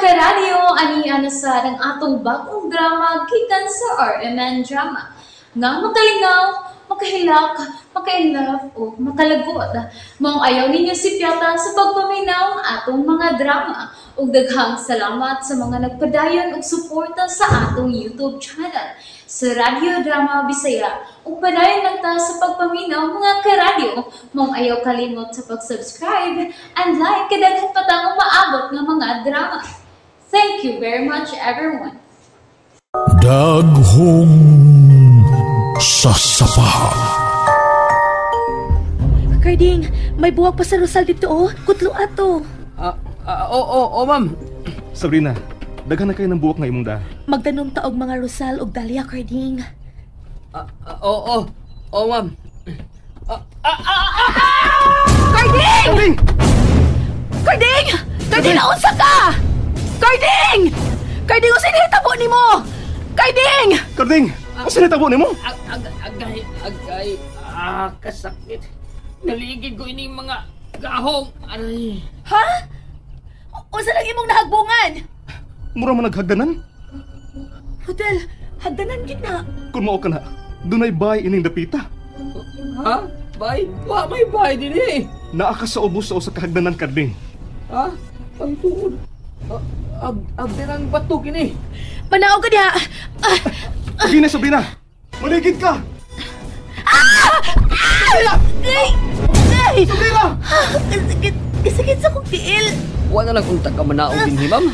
Karadyo, ani na sa ang atong bagong drama gikan sa RMN Drama. Nga makalingaw, makahilak, makainlove o makalagot. Maong ayaw ninyo sipyata sa pagpaminaw atong mga drama. Ug daghang salamat sa mga nagpadayon og suporta sa atong YouTube channel sa Radyo Drama Bisaya. Ug padayon lang ta sa pagpaminaw, mga karadyo. Maong ayaw kalimot sa pag-subscribe and like kay daghan pa tang umaabot nga mga drama. Thank you very much, everyone. Daghong Sasapa. Carding, may buwak pa sa Rosal dito oh. Kutlo ato. Ah, ah, oo, ma'am. Sabrina, daghan na kayo ng buwak nga imong da. Magdanom ta og mga Rosal og Dahlia, Carding. Ah, ah, oo, oo, ma'am. Carding! Carding! Carding! Carding, naunsa ka? Carding! Carding, unsa nahitabo nimo? Carding! Carding! Unsa nahitabo nimo? Ag, ag, agay, agay. Ah, kasakit. Naligid ko ining mga gahong. Aray. Ha? Unsa lang imong nahagbungan? Mura man naghagdanan. Rodel, hagdanan gid na. Kung mao ka na, dunay bay ining dapita. Ha? Bay? Wa may bay din eh. Naa ka sa ubos sa usa ka hagdanan, Carding. Ha? Ang tuod. Ag, agdanan bato kini. Manaog ka diha. Ah, Sige na, Sabrina! Maligid ka! ay! Ay! Sabrina! Kasakit, kasakit sa kong tiil. Wa na lang unta ka manaog din, ma'am.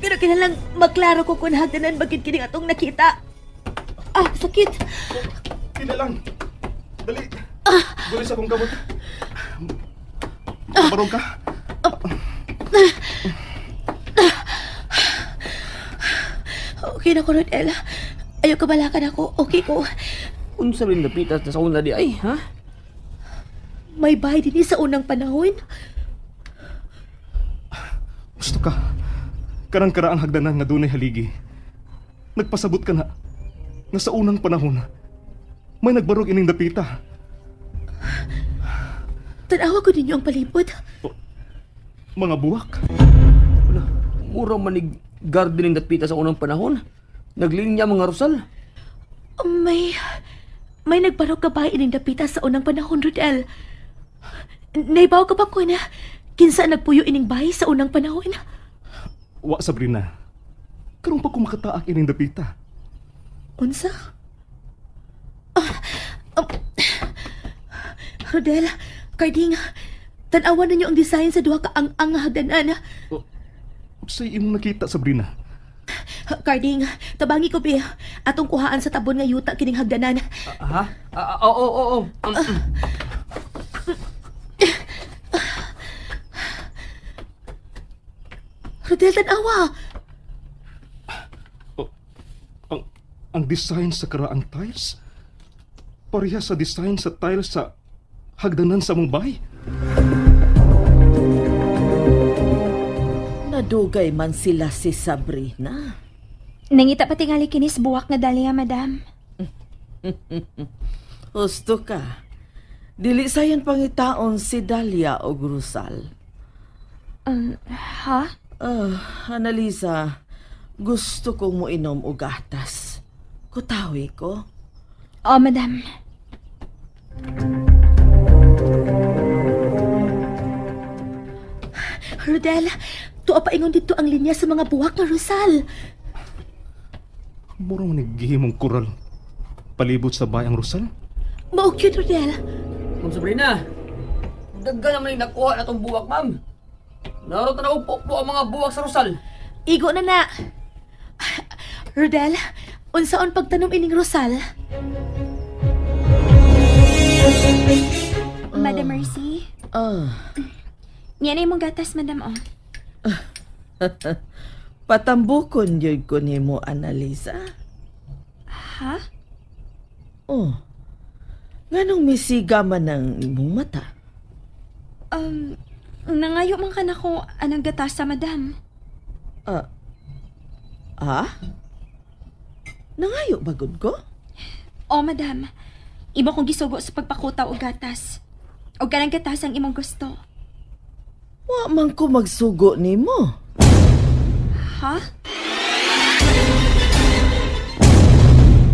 Pero kinalang maklaro ko kung hagdanan bagid kining atong nakita. Ah, sakit. Pila lang. Dali. Dali sa akong kamot. Barog ka. Okay na ko, Rodel. Ayaw ka balakan ako. Okay ko. Unsa rin napitas na sa una di ay, ha? May bahay din sa unang panahon. Gusto ka. Karang karaang hagdanan nga dunay haligi. Nagpasabot ka na. Nga sa unang panahon, may nagbarog ining dapita. Tanawa ko ninyo ang palibot. Mga buwak. Wala, mura manig gardening dapita sa unang panahon. Naglinya mga rosal. May nagbarog ka ba ining dapita sa unang panahon, Rodel? Naibaw ka ba ko na kinsa nagpuyo ining bahay sa unang panahon? Wa, Sabrina. Karong pa ko makataak ining dapita. Unsa? Rodel, Carding, tan-awan ninyo ang design sa duha ka ang-ang hagdanan. Unsay imong nakita, Sabrina? Carding, tabangi ko be. Atong kuhaan sa tabon nga yuta kining hagdanan. Ha? Ah, oo, oo, oo. Rodel, tan-awa. Oh, ang design sa karaang tiles? Pareha sa design sa tiles sa hagdanan sa mong bahay. Nadugay man sila si Sabrina. Nangita pa tingali kinis buwak nga dahlia, madam. Husto ka. Dili sayon pangitaon si Dahlia o Rosal. Ha? Annalisa, gusto kong moinom og gatas. Kutawi ko. Oh, madam. Rodel, tuwa pa ingon dito ang linya sa mga buwak nga Rosal. Mura man gihimong koral. Palibot sa bayang Rosal? Mao cute, Rodel. Ma'am Sabrina, daghan naman yung nakuha na tong buwak, ma'am. Naroon na upo po ang mga buwak sa Rosal. Igo na na. Rodel, unsaon pagtanom ining Rosal? Madam Mercy? Niya na imong gatas, madam, oh. Patambukon yun ko nimo, Annalisa. Ha? Oh. Nganong misiga man ang imong mata? Nangayo man ka na ko anang gatasa, madam. Ah? Nangayo ba gud ko? Oh, madam. Imo kong gisugo sa pagpakutaw og gatas. Og kanang gatas ang imong gusto. Wa man ko magsugo nimo. Ha?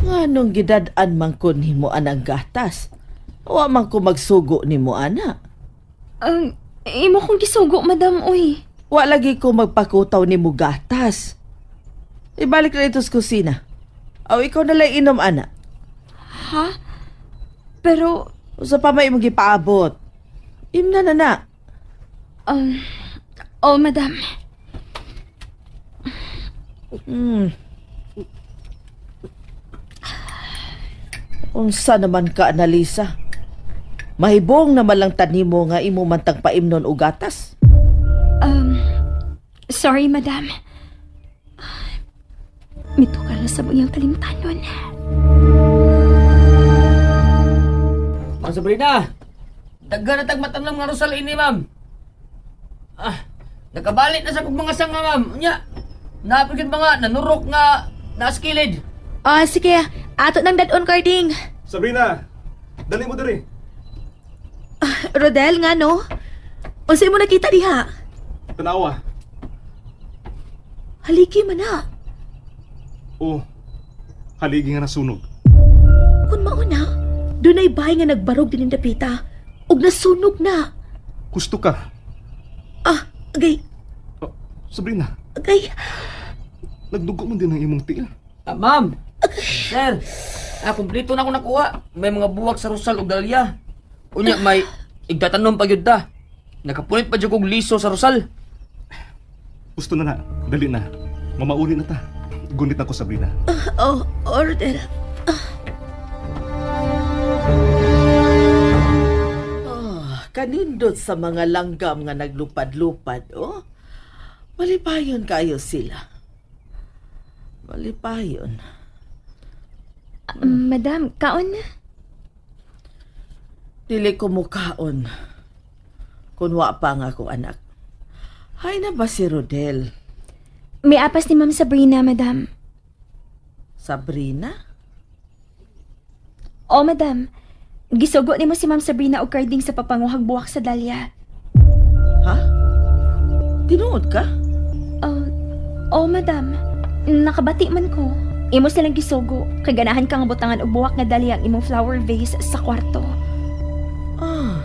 Nganong gidad-an man ko nimo anang gatas? Wa man ko magsugo nimo ana. Imo kong gisugo, madam, uy. Wa lagi ko magpakutaw nimo gatas. Ibalik na ito sa kusina. Aw, ikaw na lang inom ana. Ha? Pero Usa pa may imong gipaabot. Imna na na. Oh, madam. Unsa naman ka, Analisa? Mahibong naman lang tanimo nga imo man tang paimnon og gatas. Sorry, madam. Mitukar na sa iyang kalimtanon. Ma'am Sabrina, daghan na tag matamlam nga Rosal ini, ma'am. Ah, nakabalit na sa kong mga sanga, ma'am. Unya, napigit mga nanurok nga naskilid. Ah, sige. Ato nang dadon, Carding. Sabrina, dali mo diri. Rodel, nga no? Unsa imo nakita diha? Tanawa. Haligi man na. Oh, haligi nga nasunog. Kung mauna, dunay bahay nga nagbarog din dapita ug nasunog na. Gusto ka. Ah, agay, Oh, Sabrina, agay. nagdugo man din ang imong tiil. Ah, ma'am. Sir, kumpleto na ako nakuha. May mga buwak sa Rosal ug Dahlia. Unya, may igtatanom pa gyud ta. Nakapunit pa jud kog liso sa Rosal. Gusto na na, dali na. Mamauli na ta. Gunit ako, Sabrina. Oh, Rodel. Ah, kanindot sa mga langgam nga naglupad-lupad, oh. Malipayon kayo sila. Malipayon. Madam, kaon na. Dili ko mukaon. Kun wa pa nga akong anak. Hay na ba si Rodel? May apas ni Ma'am Sabrina, madam. Sabrina? Oh, madam. Gisugo nimo si Ma'am Sabrina og Carding sa papanguhag buwak sa Dahlia. Ha? Tinuod ka? Oh, madam. Nakabati man ko. Imo silang gisugo. Kay ganahan ka nga butangan og buwak nga Dahlia ang imong flower vase sa kwarto. Ah,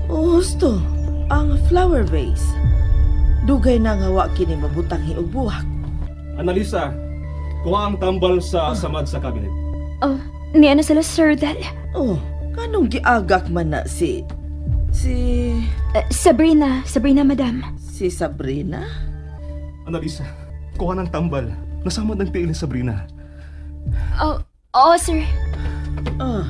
husto. Ang flower vase. Dugay na nga wa kini mabutang og buwak. Analisa, kuha ang tambal sa samad sa cabinet. Oh, ni ano sila, Sir Rodel? Oh, kanong giagak man na si Sabrina. Sabrina, madam. Si Sabrina? Analisa, kuha ng tambal. Nasamad ang tiil ni Sabrina. Oh, oh, sir. Ah,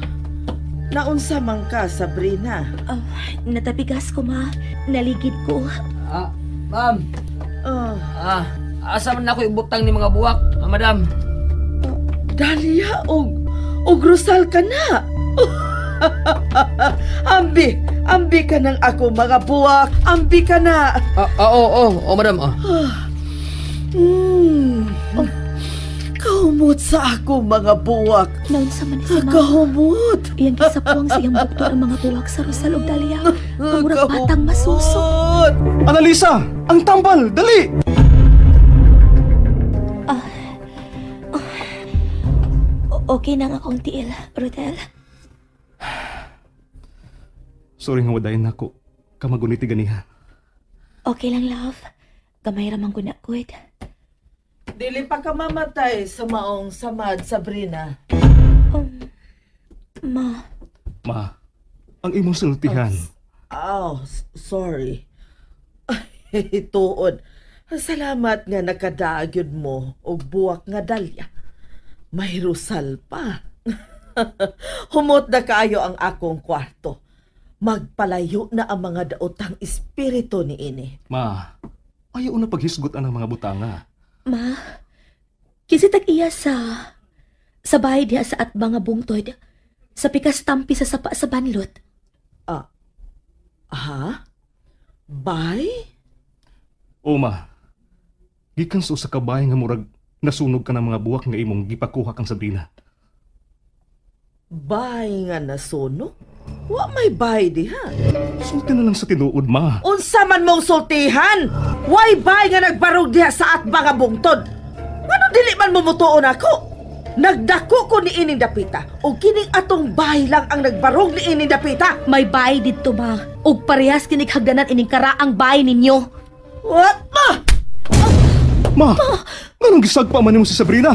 naunsa man ka, Sabrina? Oh, natabigas ko, ma. Naligid ko. Ah, ma'am. Ah, Asa man ako ibutang ni mga buwak, ah, madam? Dahlia og Rosal ka na. Ambi ka ng ako mga buwak. Ambi ka na. Oo, madam. Ah. Kahumot sa ako mga buwak. Naunsa man ni si ma. Kahumot. Iyang gisapuang sa iyang bukton ang mga buwak sa Rosal ug Dahlia. Ang murag batang masuso. Analisa, ang tambal, dali! Okay na nga akong tiil, Rodel. Sorry nga wadayin nako. Kamaguniti ganiha. Okay lang, love. Gamay ra man ko na, good. Dili pa ka mamatay sa maong samad, Sabrina. Ma. Ma, ang imong sultihan. Oh, sorry. Tuod. Salamat nga nakadagyod mo og buwak nga Dahlia. May Rosal pa. Humot na kaayo ang akong kwarto. Magpalayo na ang mga daotang espiritu ni ini. Ma, ayaw na paghisgot ang mga butanga. Ma, kinsa tag-iya sa bahay diha sa atbang nga bungtod, sa pikas tampi sa sapa sa banlot. Ah, ha? Bay? O ma, gikan sa usa ka bahay nga murag nasunog ka ng mga buwak nga imong gipakuha kang Sabrina. Bay nga nasunog? Wa may bahay diha. Sulti na lang sa tinuod, ma. Unsa man mong sultihan? Way bahay nga nagbarog diha sa atbang nga bungtod. Ngano dili man mo mutuon ako? Nagdako ko ni ining dapita o kining atong bahay lang ang nagbarog ni ining dapita. May bahay didto ma. Ug parehas kinig hagdanan ining karaang bahay ninyo. What ma? Ma, nganong gisagpa man nimo si Sabrina?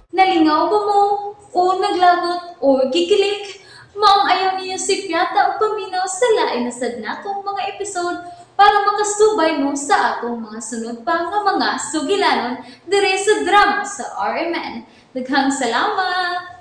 Nalingaw ba mo? O naglagot o gikilig? Maong ayaw niyo si Piata o paminaw sa lain na sad natong mga episode para makasubay mo sa atong mga sunod pa nga mga sugilanon dire sa drama sa RMN. Daghang salamat!